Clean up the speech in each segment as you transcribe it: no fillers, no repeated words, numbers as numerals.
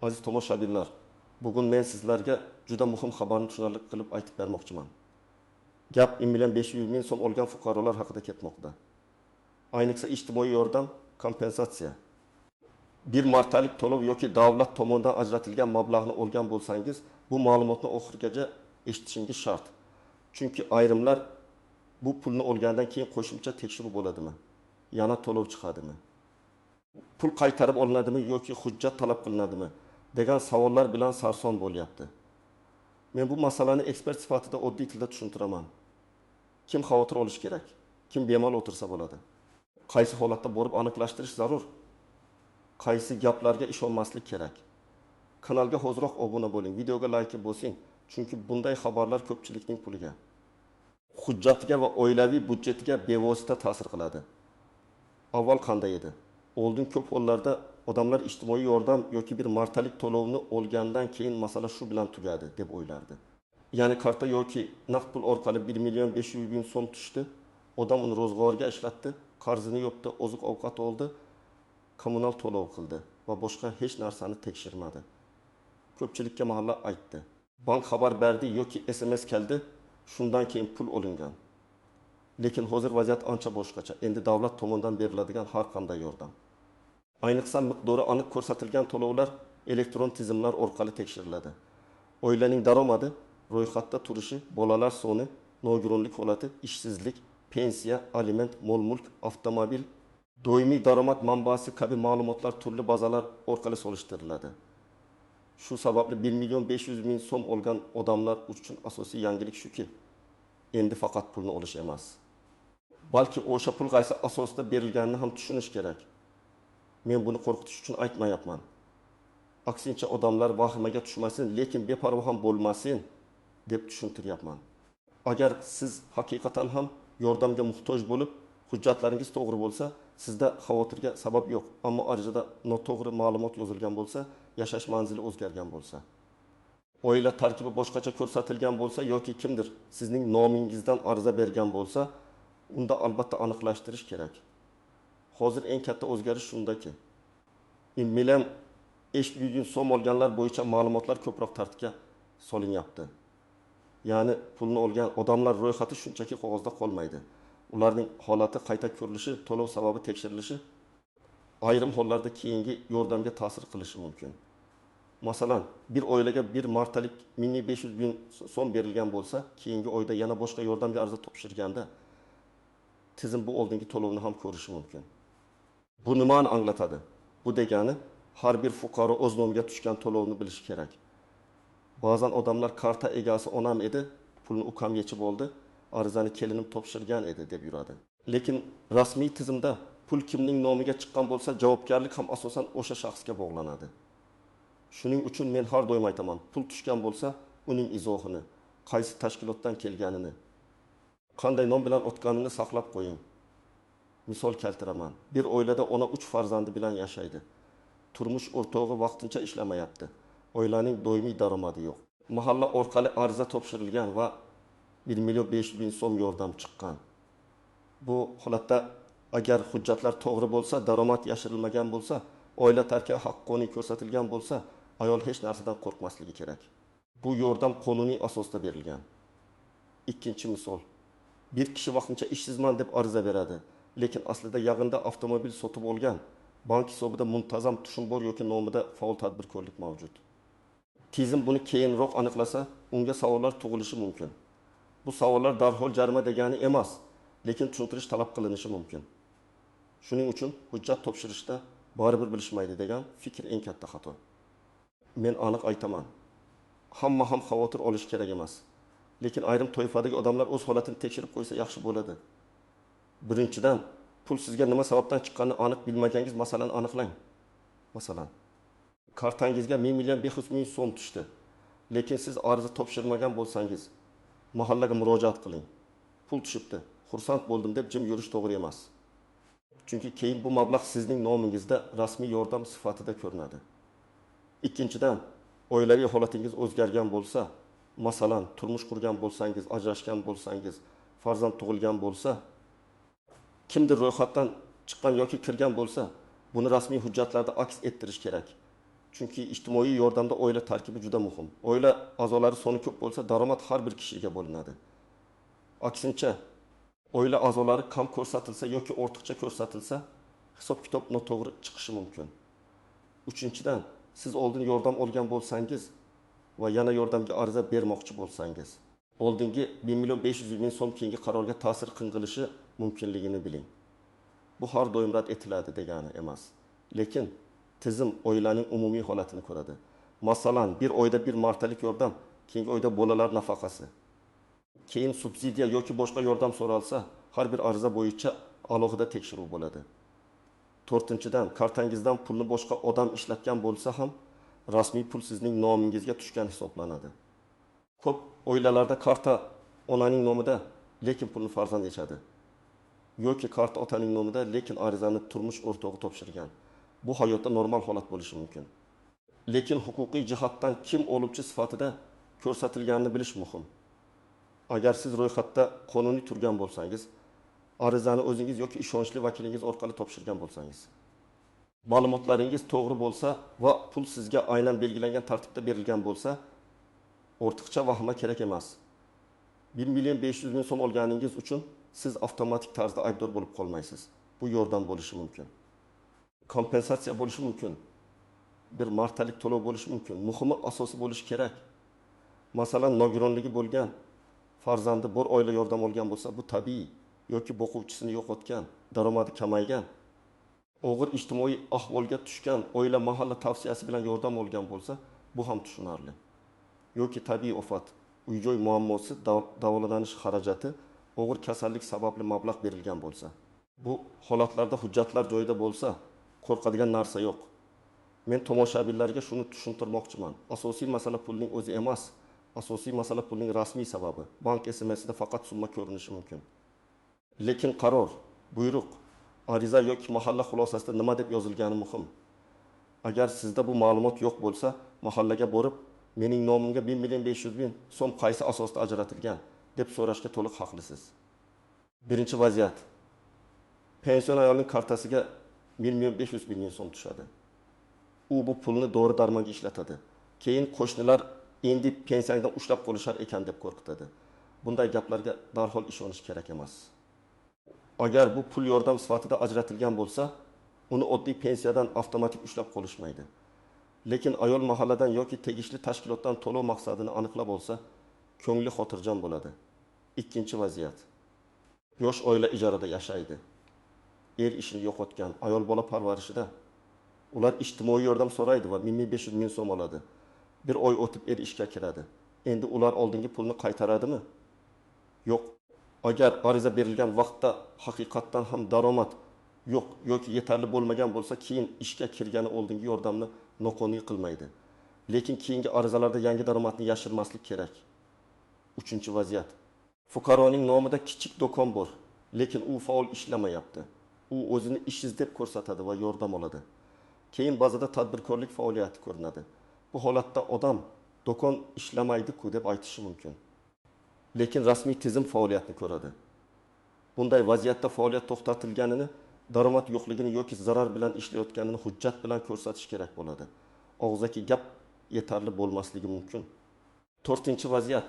Aziz tomoshabinlar, bugun men sizlarga juda muhim xabarni tushunarli qilib aytib bermoqchiman. Gap 1 million 500 ming so'm olgan fuqarolar haqida ketmoqda. Ayniqsa ijtimoiy yordam, kompensatsiya. Bir martalik to'lov yoki davlat tomonidan ajratilgan mablag'ni olgan bo'lsangiz, bu ma'lumotni oxirigacha eshitishingiz shart. Chunki ayrimlar bu pulni olgandan keyin qo'shimcha tekshiruv bo'ladimi? Yana to'lov chiqadimi? Pul qaytarib olinadimi yoki hujjat talab qilinadimi degan savollar bilan sarson bo'lyapti. Men bu masalani ekspert sifatida oddiy tilda tushuntiraman. Kim xavotir olish kerak, kim bemalol o'tirsa bo'ladi. Qaysi holatda borib aniqlashtirish zarur? Qaysi gaplarga ishonmaslik kerak? Kanalga hoziroq obuna bo'ling, videoga like bosing, chunki bunday xabarlar ko'pchilikning puliga, hujjatiga va oilaviy byudjetiga bevosita ta'sir qiladi. Avval qanday edi? Oldin ko'p hollarda odamlar ijtimoiy yordam yoki bir martalik to'lovni olgandan keyin masala shu bilan tugadi deb o'ylardi. Ya'ni karta yoki naqd pul orqali 1 million 500 ming so'm tushdi, odam uni ro'zg'orga ishlatdi, qarzini yopdi, oziq-ovqat oldi, kommunal to'lov qildi va boshqa hech narsani tekshirmadi. Ko'pchilikka mahalla aytdi. Bank xabar berdi yoki SMS keldi, shundan keyin pul olingan. Lekin hozir vaziyat ancha boshqacha. Endi davlat tomonidan beriladigan har qanday yordam, ayniqsa miqdori aniq ko'rsatilgan to'lovlar elektron tizimlar orqali tekshiriladi. Oilaning daromadi, ro'yxatda turishi, bolalar soni, nogironlik holati, ishsizlik, pensiya, aliment, mol-mulk, avtomobil, doimiy daromad manbasi kabi ma'lumotlar turli bazalar orqali solishtiriladi. Shu sababli 1 million 500 ming so'm olgan odamlar uchun asosiy yangilik shuki, endi faqat pulni olish emas, balki o'sha pul qaysi asosda berilganini ham tushunish kerak. Men buni qo'rqitish uchun aytmayapman. Aksincha odamlar vahimaga tushmasin, lekin beparvo ham bo'lmasin deb tushuntiryapman. Agar siz haqiqatan ham yordamga muhtoj bo'lib, hujjatlaringiz to'g'ri bo'lsa, sizda xavotirga sabab yo'q. Ammo arizada noto'g'ri ma'lumot yozilgan bo'lsa, yashash manzili o'zgargan bo'lsa, oila tarkibi boshqacha ko'rsatilgan bo'lsa yoki kimdir sizning nomingizdan ariza bergan bo'lsa, unda albatta aniqlashtirish kerak. Hozir eng katta o'zgarish shundaki, 1 million 500 ming so'm olganlar bo'yicha ma'lumotlar ko'proq tartibga solinyapti. Ya'ni pulni olgan odamlar ro'yxati shunchaki qog'ozda qolmaydi. Ularning holati qayta ko'rilishi, to'lov sababi tekshirilishi, ayrim hollarda keyingi yordamga ta'sir qilishi mumkin. Masalan, bir oilaga bir martalik 1500 ming so'm berilgan bo'lsa, keyingi oyda yana boshqa yordamga ariza topshirganda tizim bu oldingi to'lovni ham ko'rishi mumkin. Bu nimani anglatadi? Bu degani har bir fuqaro o'z nomiga tushgan to'lovni bilishi kerak. Ba'zan odamlar karta egasi onam edi, pulni ukam yechib oldi, arizani kelinim topshirgan edi deb yuradi. Lekin rasmiy tizimda pul kimning nomiga chiqqan bo'lsa, javobgarlik ham asosan o'sha shaxsga bog'lanadi. Shuning uchun men har doim aytaman, pul tushgan bo'lsa, uning izohini, qaysi tashkilotdan kelganini, qanday nom bilan o'tganini saqlab qo'ying. Misol keltiraman. Bir oilada ona 3 farzandi bilan yashaydi. Turmush o'rtog'i vaqtincha ishlamayapti. Oilaning doimiy daromadi yo'q. Mahalla orqali ariza topshirilgan va 1 million 500 ming so'm yordam chiqqan. Bu holatda agar hujjatlar to'g'ri bo'lsa, daromad yashirilmagan bo'lsa, oila tarkibi haqqoniy ko'rsatilgan bo'lsa, ayol hech narsadan qo'rqmasligi kerak. Bu yordam qonuniy asosda berilgan. Ikkinchi misol. Bir kishi vaqtincha ishsizman deb ariza beradi, lekin aslida yaqinda avtomobil sotib olgan, bank hisobida muntazam tushum bor yoki nomida faol tadbirkorlik mavjud. Tizim buni keyinroq aniqlasa, unga savollar tug'ilishi mumkin. Bu savollar darhol jarima degani emas, lekin tushuntirish talab qilinishi mumkin. Shuning uchun hujjat topshirishda baribir bilishmaydi degan fikr eng katta xato. Men aniq aytaman. Hamma ham xavotir olish kerak emas. Lekin ayrim toifadagi odamlar o'z holatini tekshirib qo'ysa yaxshi bo'ladi. Birinchidan, pul sizga nima sababdan chiqqanini aniq bilmagangiz masalani aniqlang. Masalan, kartangizga 1 million 500 ming so'm tushdi. Lekin siz ariza topshirmagan bo'lsangiz, mahallaga murojaat qiling. Pul tushibdi, xursand bo'ldim deb jim yurish to'g'ri emas. Chunki keyin bu mablag' sizning nomingizda rasmiy yordam sifatida ko'rinadi. Ikkinchidan, oilaviy holatingiz o'zgargan bo'lsa, masalan, turmush qurgan bo'lsangiz, ajrashgan bo'lsangiz, farzand tug'ilgan bo'lsa, kimdir ro'yxatdan chiqqan yoki kirgan bo'lsa, buni rasmiy hujjatlarda aks ettirish kerak. Chunki ijtimoiy yordamda oila tarkibi juda muhim. Oila a'zolari soni ko'p bo'lsa, daromad har bir kishiga bo'linadi. Aksincha, oila a'zolari kam ko'rsatilsa yoki ortiqcha ko'rsatilsa, hisob-kitob noto'g'ri chiqishi mumkin. Uchinchidan, siz oldin yordam olgan bo'lsangiz va yana yordamga ariza bermoqchi bo'lsangiz, oldingi 1 million 500 ming so'm keyingi qarorga ta'sir qilishi mumkinligini biling. Bu har doim rad etiladi degani emas. Lekin tizim oilaning umumiy holatini ko'radi. Masalan, bir oyda bir martalik yordam, keyingi oyda bolalar nafaqasi, keyin subsidiya yoki boshqa yordam so'ralsa, har bir ariza bo'yicha alohida tekshiruv bo'ladi. To'rtinchidan, kartangizdan pulni boshqa odam ishlatgan bo'lsa ham, rasmiy pul sizning nomingizga tushgan hisoblanadi. Ko'p oilalarda karta onaning nomida, lekin pulni farzand yechadi. Yoki karta otaning nomida, lekin arizani turmush o'rtog'i topshirgan. Bu hayotda normal holat bo'lishi mumkin. Lekin huquqiy jihatdan kim oluvchi sifatida ko'rsatilganini bilish muhim. Agar siz ro'yxatda qonuniy turgan bo'lsangiz, arizani o'zingiz yoki ishonchli vakilingiz orqali topshirgan bo'lsangiz, ma'lumotlaringiz to'g'ri bo'lsa va pul sizga aynan belgilangan tartibda berilgan bo'lsa, ortiqcha vahima kerak emas. 1 million 500 ming so'm olganingiz uchun siz avtomatik tarzda aybdor bo'lib qolmaysiz. Bu yordam bo'lishi mumkin. Kompensatsiya bo'lishi mumkin. Bir martalik to'lov bo'lishi mumkin. Muhimi asosi bo'lishi kerak. Masalan, nogironligi bo'lgan farzandi bir oila yordam olgan bo'lsa, bu tabiiy, yoki boquvchisini yo'qotgan, daromadi kamaygan, og'ir ijtimoiy ahvolga tushgan oila mahalla tavsiyasi bilan yordam olgan bo'lsa, bu ham tushunarli. Yoki tabiiy ofat, uy-joy muammosi, davolanish xarajati, og'ir kasallik sababli mablag' berilgan bo'lsa. Bu holatlarda hujjatlar joyida bo'lsa, qo'rqadigan narsa yo'q. Men tomoshabinlarga shuni tushuntirmoqchiman. Asosiy masala pulning o'zi emas, asosiy masala pulning rasmiy sababi. Bank SMSida faqat summa ko'rinishi mumkin. Lekin qaror, buyruq, ariza yoki mahalla xulosasida nima deb yozilgani muhim. Agar sizda bu ma'lumot yo'q bo'lsa, mahallaga borib, mening nomimga 1 million 500 ming so'm qaysi asosda ajratilgan deb so'rashga to'liq haqlisiz. Birinchi vaziyat. Pension ayolning kartasiga 1 million 500 ming so'm tushadi. U bu pulni dori darmonga ishlatadi. Keyin qo'shnilar endi pensiyangdan ushlab qolishar ekan deb qo'rqitadi. Bunday gaplarga darhol ishonish kerak emas. Agar bu pul yordam sifatida ajratilgan bo'lsa, uni oddiy pensiyadan avtomatik ushlab qolishmaydi. Lekin ayol mahalladan yoki tegishli tashkilotdan to'lov maqsadini aniqlab olsa, ko'ngli xotirjam bo'ladi. Ikkinchi vaziyat. Yosh oila ijarada yashaydi. Er ishini yo'qotgan, ayol bola parvarishida. Ular ijtimoiy yordam so'raydi va 1500 ming so'm oladi. Bir oy o'tib er ishga kiradi. Endi ular oldingi pulni qaytaradimi? Yo'q. Agar ariza berilgan vaqtda haqiqatdan ham daromad yo'q yoki yetarli bo'lmagan bo'lsa, keyin ishga kirgani oldingi yordamni noqonuniy qilmaydi. Lekin keyingi arizalarda yangi daromadni yashirmaslik kerak. Uchinchi vaziyat. Fuqaroning nomida kichik do'kon bor, lekin u faol ishlamayapti. U o'zini ishsiz deb ko'rsatadi va yordam oladi. Keyin ba'zida tadbirkorlik faoliyati ko'rinadi. Bu holatda odam do'kon ishlamaydi-ku deb aytishi mumkin. Lekin rasmiy tizim faoliyatni ko'radi. Bunday vaziyatda faoliyat to'xtatilganini, daromad yo'qligini yoki zarar bilan ishlayotganini hujjat bilan ko'rsatish kerak bo'ladi. Og'zaki gap yetarli bo'lmasligi mumkin. To'rtinchi vaziyat.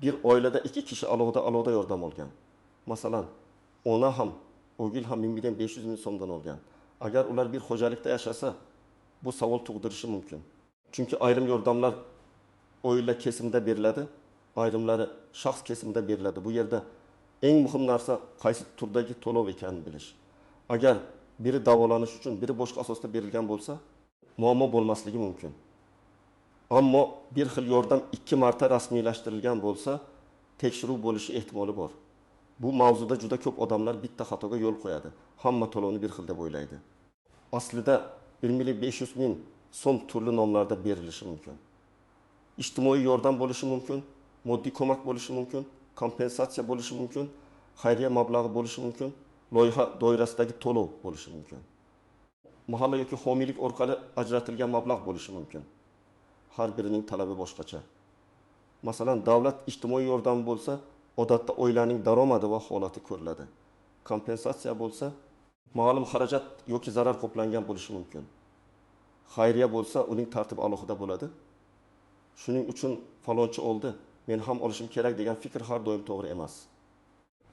Bir oilada ikki kishi alohida yordam olgan. Masalan, ona ham, o'g'il ham 1 million 500 ming so'mdan olgan. Agar ular bir xo'jalikda yashasa, bu savol tug'dirishi mumkin. Chunki ayrim yordamlar oila kesimida beriladi, ayrimlari shaxs kesimida beriladi. Bu yerda eng muhim narsa qaysi turdagi to'lov ekanini bilish. Agar biri davolanish uchun, biri boshqa asosda berilgan bo'lsa, muammo bo'lmasligi mumkin. Ammo bir xil yordam 2 marta rasmiylashtirilgan bo'lsa, tekshiruv bo'lishi ehtimoli bor. Bu mavzuda juda ko'p odamlar bitta xatoga yo'l qo'yadi. Hamma to'lovni bir xil deb o'ylaydi. Aslida 1 million 500 ming so'm turli nomlarda berilishi mumkin. Ijtimoiy yordam bo'lishi mumkin, moddiy ko'mak bo'lishi mumkin, kompensatsiya bo'lishi mumkin, xayriya mablag'i bo'lishi mumkin, loyiha doirasidagi to'lov bo'lishi mumkin. Mahalla yoki homiylik orqali ajratilgan mablag' bo'lishi mumkin. Har birining talabi boshqacha. Masalan, davlat ijtimoiy yordami bo'lsa, odatda oilaning daromadi va holati ko'riladi. Kompensatsiya bo'lsa, ma'lum xarajat yoki zarar qoplangan bo'lishi mumkin. Xayriya bo'lsa, uning tartibi alohida bo'ladi. Shuning uchun falonchi oldi, men ham olishim kerak degan fikr har doim to'g'ri emas.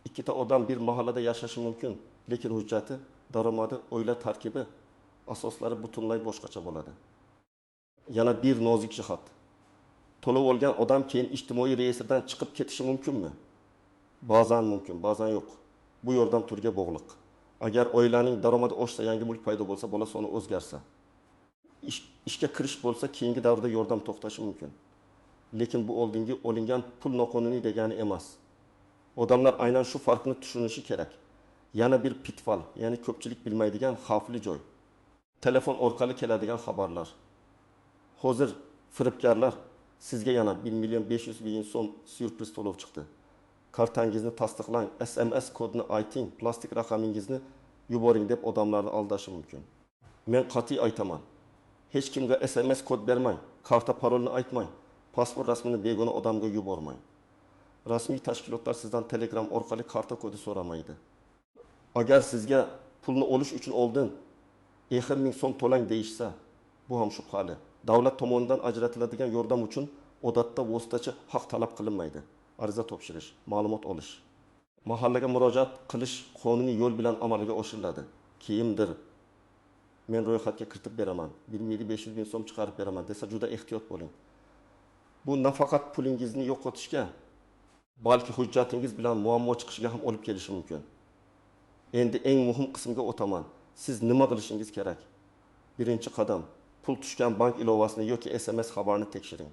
Ikkita odam bir mahallada yashashi mumkin, lekin hujjati, daromadi, oila tarkibi, asoslari butunlay boshqacha bo'ladi. Yana bir nozik jihat. To'lov olgan odam keyin ijtimoiy reyestrdan chiqib ketishi mumkinmi? Ba'zan mumkin, ba'zan yo'q. Bu yordam turiga bog'liq. Agar oilaning daromadi oshsa, yangi mulk paydo bo'lsa, bola soni o'zgarsa, ishga kirish bo'lsa, keyingi davrda yordam to'xtashi mumkin. Lekin bu oldingi olingan pul noqonuniy degani emas. Odamlar aynan shu farqni tushunishi kerak. Yana bir pitfal, ya'ni ko'pchilik bilmaydigan xavfli joy. Telefon orqali keladigan xabarlar. Hozir firibgarlar sizga yana 1 million 500 ming so'm syurpriz to'lov chiqdi. Kartangizni tasdiqlang, SMS kodini ayting, plastik raqamingizni yuboring deb odamlarni aldashi mumkin. Men qat'iy aytaman. Hech kimga SMS kod bermang, karta parolini aytmang, pasport rasmini begona odamga yubormang. Rasmiy tashkilotlar sizdan Telegram orqali karta kodi so'ramaydi. Agar sizga pulni olish uchun oldin 50 ming so'm to'lang deyishsa, bu ham shubhali. Davlat tomonidan ajratiladigan yordam uchun odatda vositachi haq talab qilinmaydi. Ariza topshirish, ma'lumot olish, mahallaga murojaat qilish qonuniy yo'l bilan amalga oshiriladi. Kimdir men ro'yxatga kiritib beraman, 1 million 500 ming so'm chiqarib beraman desa, juda ehtiyot bo'ling. Bu nafaqat pulingizni yo'qotishga, balki hujjatingiz bilan muammo chiqishiga ham olib kelishi mumkin. Endi eng muhim qismga o'taman. Siz nima qilishingiz kerak? Birinchi qadam, pul tushgan bank ilovasini yoki SMS xabarini tekshiring.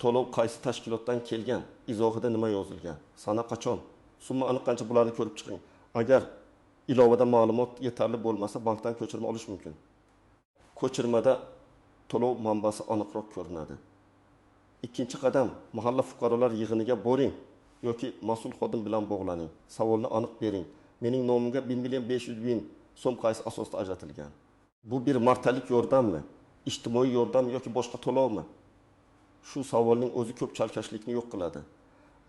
To'lov qaysi tashkilotdan kelgan, izohida nima yozilgan, sana qachon, summa aniq qancha, bularni ko'rib chiqing. Agar ilovada ma'lumot yetarli bo'lmasa, bankdan ko'chirma olish mumkin. Ko'chirmada to'lov manbasi aniqroq ko'rinadi. Ikkinchi qadam, mahalla fuqarolar yig'iniga boring yoki mas'ul xodim bilan bog'laning. Savolni aniq bering. Mening nomimga 1 million 500 ming so'm qaysi asosda ajratilgan? Bu bir martalik yordammi? Ijtimoiy yordam yoki boshqa to'lovmi? Shu savolning o'zi ko'p chalkashlikni yo'q qiladi.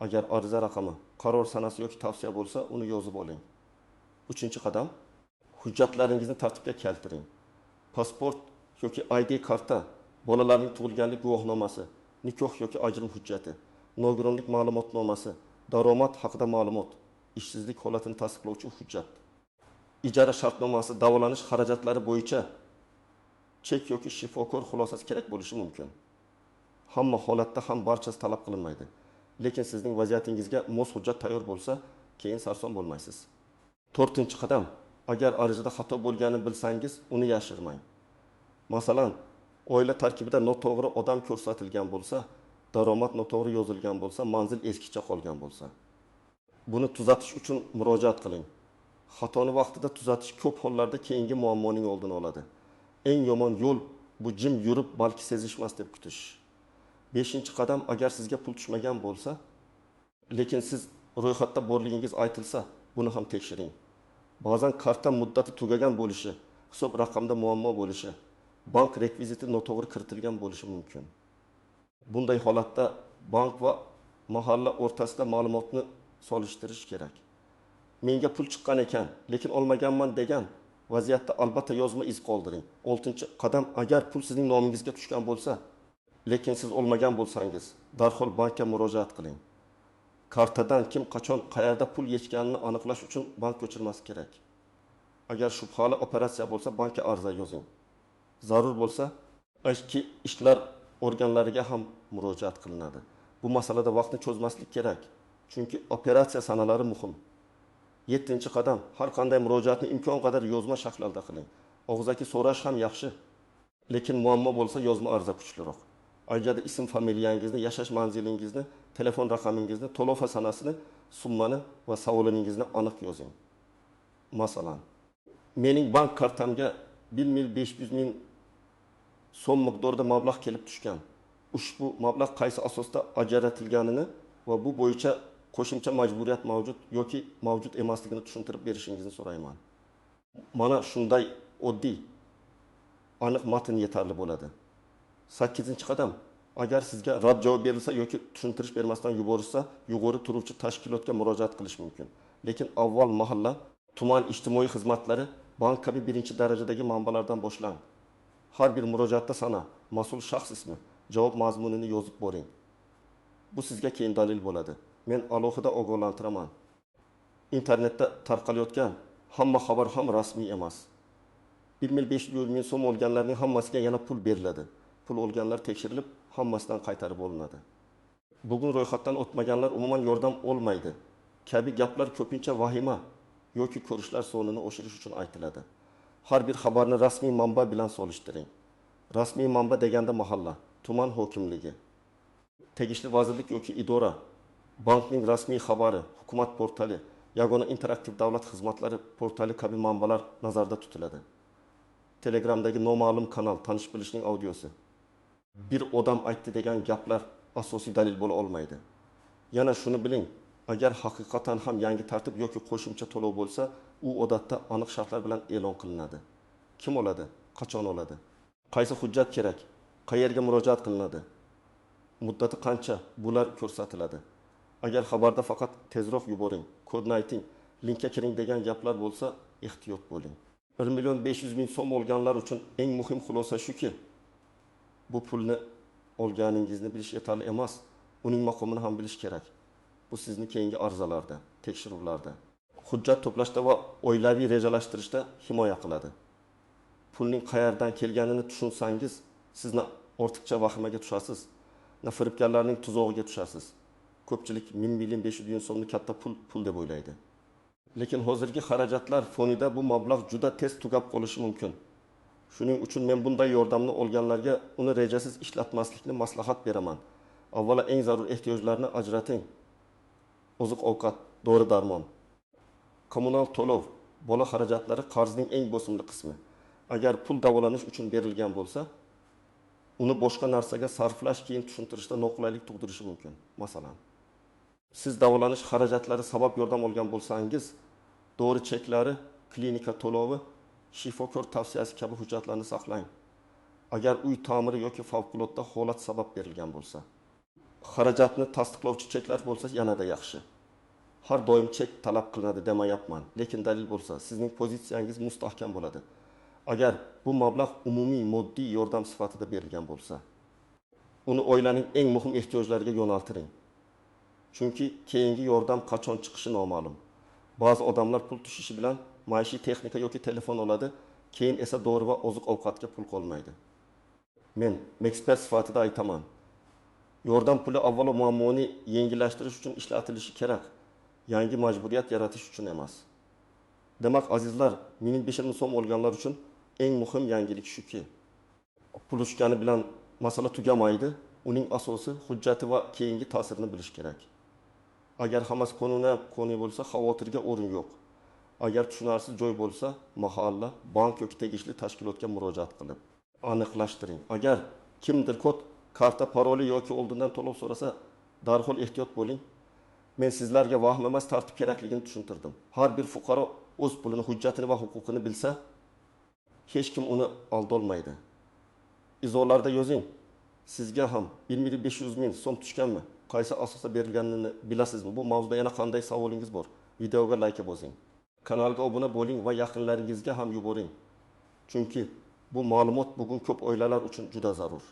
Agar ariza raqami, qaror sanasi yoki tavsiya bo'lsa, uni yozib oling. Uchinchi qadam, hujjatlaringizni tartibga keltiring. Pasport yoki ID karta, bolalarning tug'ilganlik guvohnomasi, nikoh yoki ajrim hujjati, nogironlik ma'lumotnomasi, daromad haqida ma'lumot, ishsizlik holatini tasdiqlovchi hujjat, ijara shartnomasi, davolanish xarajatlari bo'yicha chek yoki shifokor xulosasi kerak bo'lishi mumkin. Hamma holatda ham barchasi talab qilinmaydi. Lekin sizning vaziyatingizga mos hujjat tayyor bo'lsa, keyin sarson bo'lmaysiz. To'rtinchi qadam, agar arizada xato bo'lganini bilsangiz, uni yashirmang. Masalan, oila tarkibida noto'g'ri odam ko'rsatilgan bo'lsa, daromad noto'g'ri yozilgan bo'lsa, manzil eskicha qolgan bo'lsa, buni tuzatish uchun murojaat qiling. Xatoni vaqtida tuzatish ko'p hollarda keyingi muammoning oldini oladi. Eng yomon yo'l bu jim yurib, balki sezishmas deb kutish. Beshinchi qadam, agar sizga pul tushmagan bo'lsa, lekin siz ro'yxatda borligingiz aytilsa, buni ham tekshiring. Ba'zan karta muddati tugagan bo'lishi, hisob raqamda muammo bo'lishi, bank rekviziti noto'g'ri kiritilgan bo'lishi mumkin. Bunday holatda bank va mahalla o'rtasida ma'lumotni solishtirish kerak. Menga pul chiqqan ekan, lekin olmaganman degan vaziyatda albatta yozma iz qoldiring. Oltinchi qadam, agar pul sizning nomingizga tushgan bo'lsa, lekin siz olmagan bo'lsangiz, darhol bankka murojaat qiling. Kartadan kim, qachon, qayerda pul yechganini aniqlash uchun bank ko'chirmasi kerak. Agar shubhali operatsiya bo'lsa, bankka ariza yozing. Zarur bo'lsa, ichki ishlar organlariga ham murojaat qilinadi. Bu masalada vaqtni cho'zmaslik kerak, chunki operatsiya sanalari muhim. Yettinchi qadam, har qanday murojaatni imkon qadar yozma shaklda qiling. Og'zaki so'rash ham yaxshi, lekin muammo bo'lsa yozma ariza kuchliroq. Ayrıca ism familiyangizni, yashash manzilingizni, telefon raqamingizni, to'lov sanasini, summani va savolingizni aniq yozing. Masalan, mening bank kartamga 1 million 500 ming so'm miqdorida mablag' kelib tushgan. Ushbu mablag' qaysi asosda ajratilganini va bu bo'yicha qo'shimcha majburiyat mavjud yoki mavjud emasligini tushuntirib berishingizni so'rayman. Mana shunday oddiy, aniq matn yetarli bo'ladi. Sakkizinchi qadam, agar sizga rad javob berilsa yoki tushuntirish bermasdan yuborishsa, yuqori turuvchi tashkilotga murojaat qilish mumkin. Lekin avval mahalla, tuman ijtimoiy xizmatlari, bank kabi birinchi darajadagi manbalardan boshlang. Har bir murojaatda sana, mas'ul shaxs ismi, javob mazmunini yozib boring. Bu sizga keyin dalil bo'ladi. Men alohida ogohlantiraman. Internetda tarqalayotgan hamma xabar ham rasmiy emas. 1 mil 500 ming so'm olganlarning hammasiga yana pul beriladi. Pul olganlar tekshirilib, hammasidan qaytarib olinadi. Bugun ro'yxatdan o'tmaganlar umuman yordam olmaydi kabi gaplar ko'pincha vahima yoki ko'rishlar sonini oshirish uchun aytiladi. Har bir xabarni rasmiy manba bilan solishtiring. Rasmiy manba deganda mahalla, tuman hokimligi, tegishli vazirlik yoki idora, bankning rasmiy xabari, hukumat portali, yagona interaktiv davlat xizmatlari portali kabi manbalar nazarda tutiladi. Telegramdagi noma'lum kanal, tanish bilishning audiosi. Bir odam aytdi degan gaplar asosiy dalil bo'la olmaydi. Yana shuni biling, agar haqiqatan ham yangi tartib yoki qo'shimcha to'lov bo'lsa, u odatda aniq shartlar bilan e'lon qilinadi. Kim oladi? Qachon oladi? Qaysi hujjat kerak? Qayerga murojaat qilinadi? Muddati qancha? Bular ko'rsatiladi. Agar xabarda faqat tezroq yuboring, kodni ayting, linkka kiring degan gaplar bo'lsa, ehtiyot bo'ling. 1 million 500 ming so'm olganlar uchun eng muhim xulosa shuki, bu pulni olganingizni bilish yetarli emas, uning maqomini ham bilish kerak. Bu sizni keyingi arzalarda, tekshiruvlarda, hujjat to'plashda va oilaviy rejalashtirishda himoya qiladi. Pulning qayerdan kelganini tushunsangiz, sizni ortiqcha vahimaga tushasiz, na firibgarlarning tuzog'iga tushasiz. Ko'pchilik 1 million 500 ming so'mni katta pul deb o'ylaydi. Lekin hozirgi xarajatlar fonida bu mablag' juda tez tugab qolishi mumkin. Shuning uchun men bunday yordamni olganlarga uni rejasiz ishlatmaslikni maslahat beraman. Avvalo eng zarur ehtiyojlarni ajrating. Oziq-ovqat, dori-darmon, kommunal to'lov, bola xarajatlari qarzning eng bosimli qismi. Agar pul davolanish uchun berilgan bo'lsa, uni boshqa narsaga sarflash keyin tushuntirishda noqulaylik tug'dirishi mumkin. Masalan, siz davolanish xarajatlari sabab yordam olgan bo'lsangiz, dori cheklari, klinika to'lovi, shifokor tavsiyasi kabi hujjatlarni saqlang. Agar uy ta'miri yoki favqulodda holat sabab berilgan bo'lsa, xarajatni tasdiqlovchi cheklar bo'lsa yanada yaxshi. Har doim chek talab qilinadi demayapman, lekin dalil bo'lsa, sizning pozitsiyangiz mustahkam bo'ladi. Agar bu mablag' umumiy moddiy yordam sifatida berilgan bo'lsa, uni oilaning eng muhim ehtiyojlariga yo'naltiring. Chunki keyingi yordam qachon chiqishi noma'lum. Ba'zi odamlar pul tushishi bilan maishiy texnika yoki telefon oladi, keyin esa dori va oziq-ovqatga pul qolmaydi. Men ekspert sifatida aytaman. Yordam puli avvalo muammoni yengillashtirish uchun ishlatilishi kerak, yangi majburiyat yaratish uchun emas. Demak, azizlar, 1500 ming so'm olganlar uchun eng muhim yangilik shuki, pul tushgani bilan masala tugamaydi, uning asosi, hujjati va keyingi ta'sirini bilish kerak. Agar hammasi qonuniy bo'lsa, xavotirga o'rin yo'q. Agar tushunarsiz joy bo'lsa, mahalla, bank yoki tegishli tashkilotga murojaat qilib aniqlashtiring. Agar kimdir kod, karta paroli yoki oldindan to'lov so'rasa, darhol ehtiyot bo'ling. Men sizlarga vahm emas, tartib kerakligini tushuntirdim. Har bir fuqaro o'z pulini, hujjatini va huquqini bilsa, hech kim uni aldolmaydi. Izohlarda yozing. Sizga ham 1 million 500 ming so'm tushganmi? Qaysi asosda berilganini bilasizmi? Bu mavzuda yana qanday savolingiz bor? Videoga like bosing. Kanalga obuna bo'ling va yaqinlaringizga ham yuboring. Chunki bu ma'lumot bugun ko'p oilalar uchun juda zarur.